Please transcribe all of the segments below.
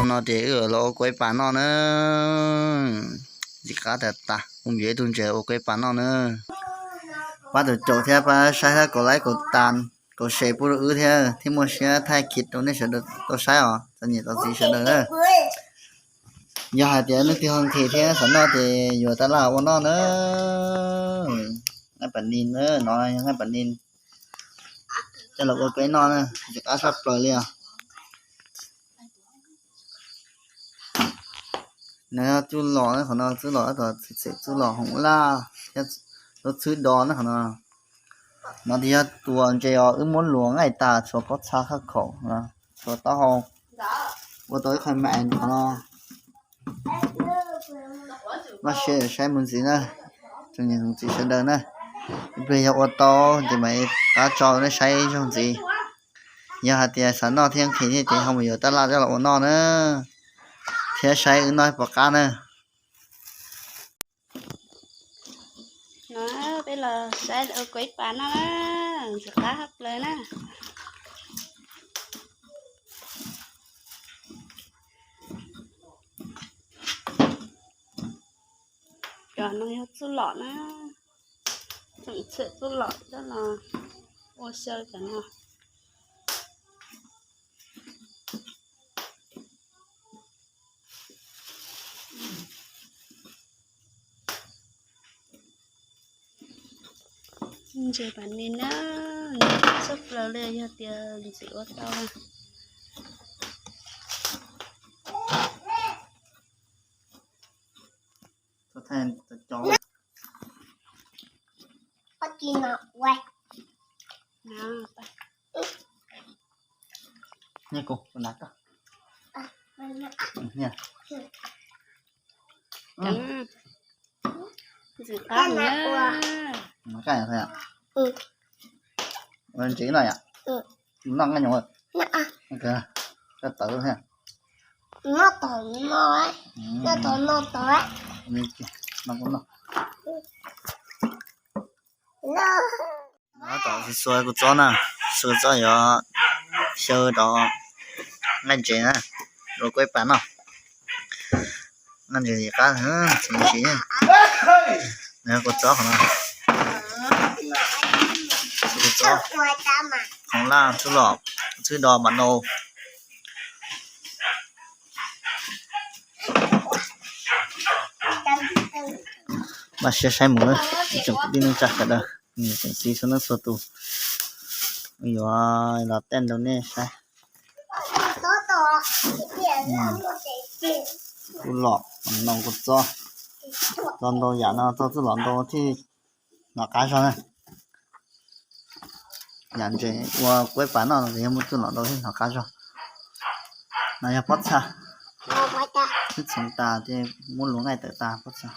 No ces wb los ua kuaib pas noj na. Ntxim qab tas tas, ua npias ib tug ntses ua kuaib pas noj na. Pab tus caum thiab pab saib thiab, kaum like kaum tas kaum share pub rau wb thiab, thiaj muaj siab thaij khiv rau nej sawv daws tau saib os, txom nyem txom txiv sawv daws na. Yog hais tias leej twg ho nqhis thiab xav noj ces yuav tab laj ua noj na. Nqaij pas nis na, no yog nqaij pas nis coj los ua kuaib noj na, ntxim qab tshaj plaws li os. No yog txuj lom na, qhov no txuj lom tab tom txhim txuj lom hoov laj thiab lub txhwb do na qhov no. No tias yog tuas ntses os, wb muab luas nqaij tas tshuav pob txha khaj khaum, tshuav taub hau, ua tau ib qho mas qhov no. Npaj siab saib mus ntxiv na, tsoom niam tsoom txiv sawv daws na. Ib pliag yog ua tau ces mam li rov tso nej saib ib zaug ntxiv. Yog hais tias xav noj thiab nqhis thiab ces ho mus yuav tab laj coj los ua noj na, thiab saib wb noj puas qab na. No peb los saib ua kuaib pas noj na, ntxim qab tshaj plaws na. Cov no yog txuj lom na, tseem txhim txuj lom coj los ua xyaw cov no. Ntses pas nis na, ntxim qab tshaj plaws li yog tias ntxim ua tau. Ntxim qab na. Ntsev no yom? Noj nqaij nyoos. Koj tawv thiab. Tab tom xua kuv txob na, xua kuv txob yuav xyaw rau nqaij ntses na, ua kuaib pas noj. Nqaij ntses qab, tsis me ntsis. Nws kuv txob qhov no, kuv txob khoov laj txhub los, txhub do mam nau. Npaj siab saib mus, ib tsoom kwv tij neej tsa sawv daws, tsoom txiv txhua leej txhua tus, yuav los tej nrau nej saib. Txhub los, nau kuv txob, txog ntau yam no txog txhub los ntau thiaj hnov qab zog na. Yam ntses ua kuaib pas noj no yog muaj txhub los ntau thiaj hnov qab zog. No yog pob txha, twb txhoov tas ces muab luas nqaij tawm tas pob txha.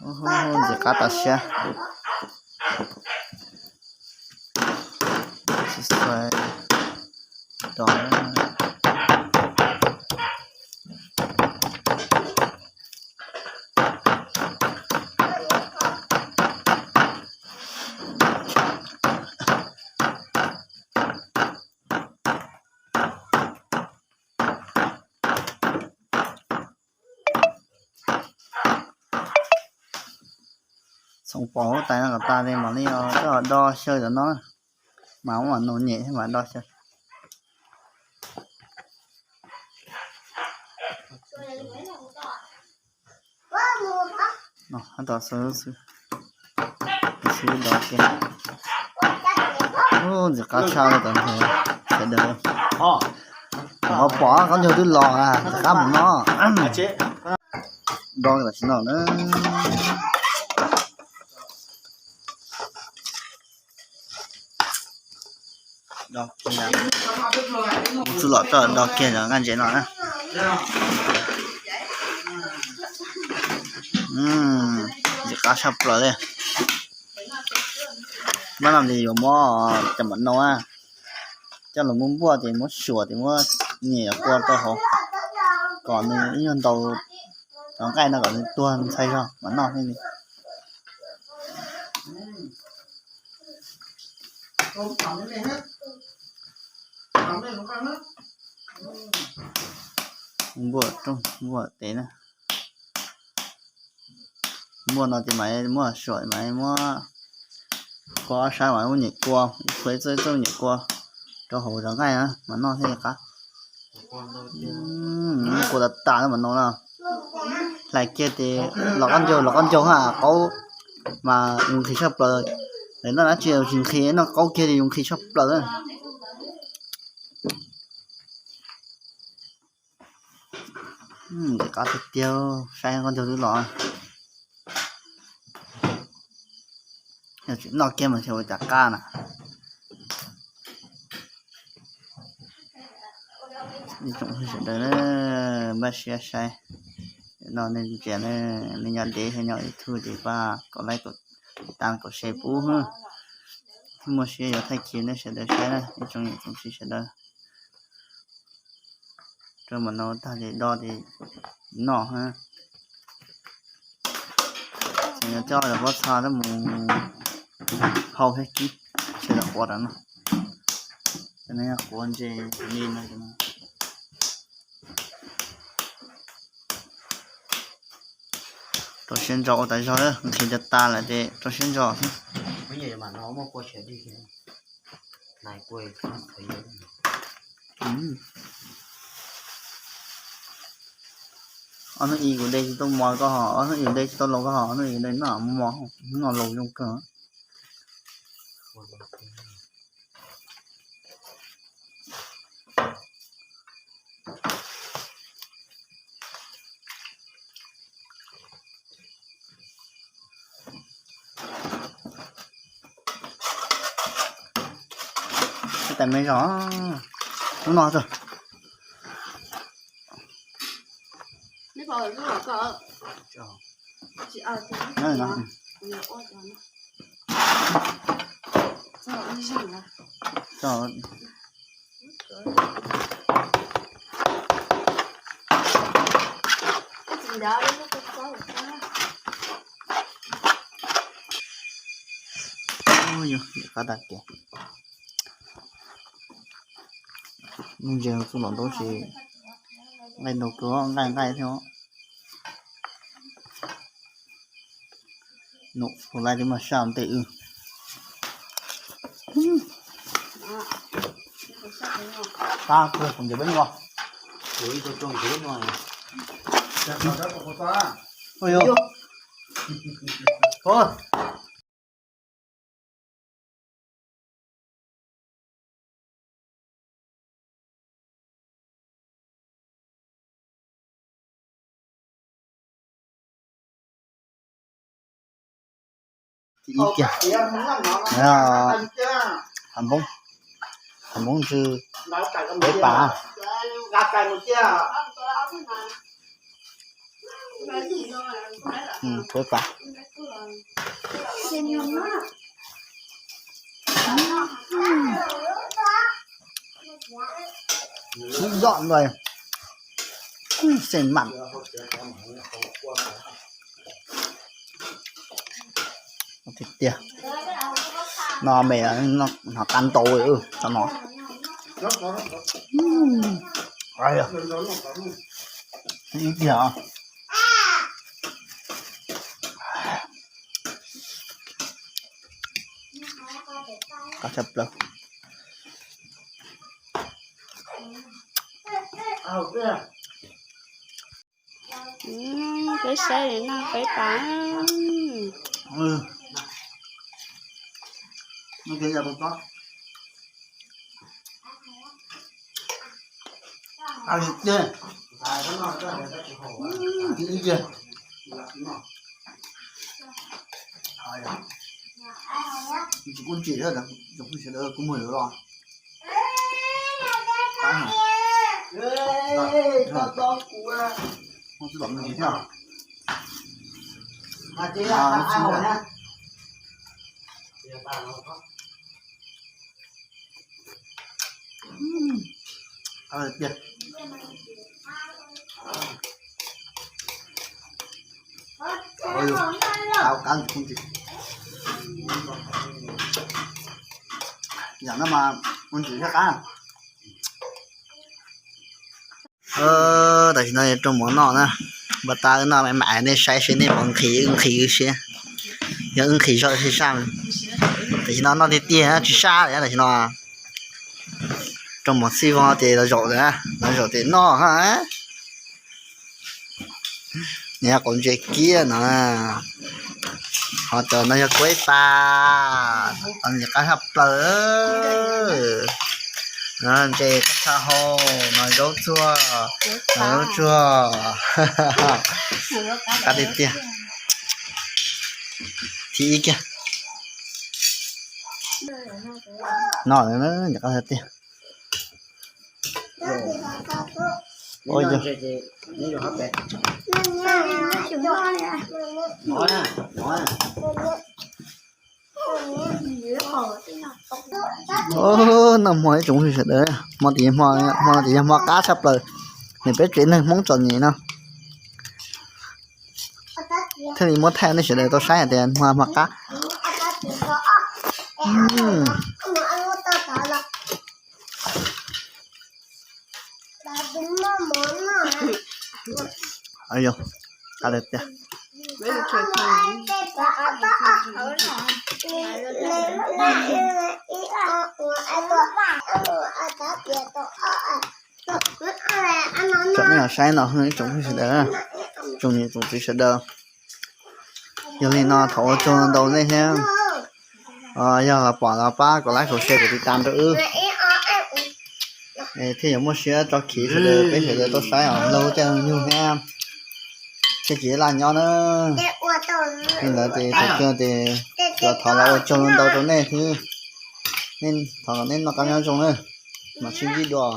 Ntxim qab tas siab. Txhoov pom huab tais no kom tas li mam li coj do xyaw cov no, mas ua mam nus nyem thiab mam do xyaw. Tab tom xwb xwb, xwb do kiag. Ub, ntxim qab tshaj li tom ntug sawv daws. Ho pom khaub ncaug twb los, ntxim qab mus no. Do tam sim no na. Mus txuj lom coj do kiag cov nqaij ntses no na. Ntxim qab tshaj plaws li. Mab no ces yuav muab cov mam nau, coj los muab npuaj ces muab suam ces muab nyem kua rau hauv kom nws ib nyuag ntau cov nqaij no kom nws tuag ntxhai zog mam noj thiaj li. Npuaj rooj npuaj tes na. Npuaj no ces mas muab suam mas muab kua ob sab mas muab nyem kua, ib qho txawj txawj nyem kua rau hauv cov nqaij na mas noj thiaj li qab. Muab kua tas tas na mas no na. Hlais kiag ces los qab ncaug los qab ncaug ha qaub mas yus nqhis tshaj plaws. Noj dab tsi tsis nqhis, noj qaub kiag li yus nqhis tshaj plaws. Ntxim qab tiag tiag, saib qab ncaug twb los. Yog tsis noj kiag mas xyov ua cas qab na. Ib tsoom sawv daws na, npaj siab saib. No nej ntsia na, nej nyob deb thiab nyob YouTube ces pab kom like, kom tas, kom share pub. Muaj siab yuav thaij kiag nej sawv daws saib na ib tsoom niam tsoom txiv sawv daws. Rau mas no tag ces do ces noj ha. Ces yog coj cov pob txha tab mus hau thiab kib, ces los quav rau no. Ces no yog quav ntses li no. Rau siab ntso ua tas zog, nqhis tas tas lawm ces rau siab ntso xwb. Ob hnub ib kuv de tsis tau mov koj ho, ob hnub ib kuv de tsis tau laus koj ho, ob hnub ib kuv de noj mov, noj laus zoo kawg. Tais me zog lub no tso. Qab tas kev. Nuj ntses txuj los ntaub tsis nqaij ntau kawg, nqaij nqaij thiab. Num tus laij twb mas saj ntev wb. Tab kuv ncov peb nyuag. Ib kiag, hav npoob, hav npoob ntsw, peb pas. Peb pas. Ub yom npawg, xeem mam. Tiag tiag. No me hnov qab ntau li, no. Ib tiag. Qab tshaj plaws. Peb saib no peb pas. Tsis kuj ntsim, kuj muag lawm los. Tiag. Tau kab ntsis kuj ntsim. Yog no mas ua ntsis zaj qab. Tam sim no yog rooj mov noj na, npaj tab wb noj me me nej saib seb nej puas nqhis wb nqhis wb siab. Yog wb nqhis zoj sib sab. Tam sim no noj tiag tiag tsis sab li tam sim no. Rooj mov txhij vog ces los zaum lawm, los zaum ces noj ha. Nws yog qaum ntses kiab no, ho cov no yog kuaib tas, qab tshaj plaws. Ntses qab tshaj hau, no zaub tsuag, no zaub tsuag. Qab tiag tiag. Thib ib kiag. No qab tiag. Noj hmo ib tsoom sawv daws, hmo no ces yog hmo qab tshaj plaws, nws peb tsev neeg Hmoob txom nyem no. Thiaj li muab thaij nej sawv daws tau saib hais tias hmo hmo qab. Tsom nej los saib no ib tsoom sawv daws, tsoom niam tsoom txiv sawv daws. Yog li no thov ua tsaug ntau nej thiab, yog los pom los pab kom like, kom share, kom tiv tam rau wb, thiaj yuav muaj siab tso khiv sawv daws peb sawv daws tau saib os, laug caij laug nyoog thiab, thiaj tsis laj nyob na. Li ntawd ces thaum kawg ces yuav thov los ua tsaug ntau rau nej thiab, nej thov kom nej noj qab nyob zoo na, mam sib ntsib dua.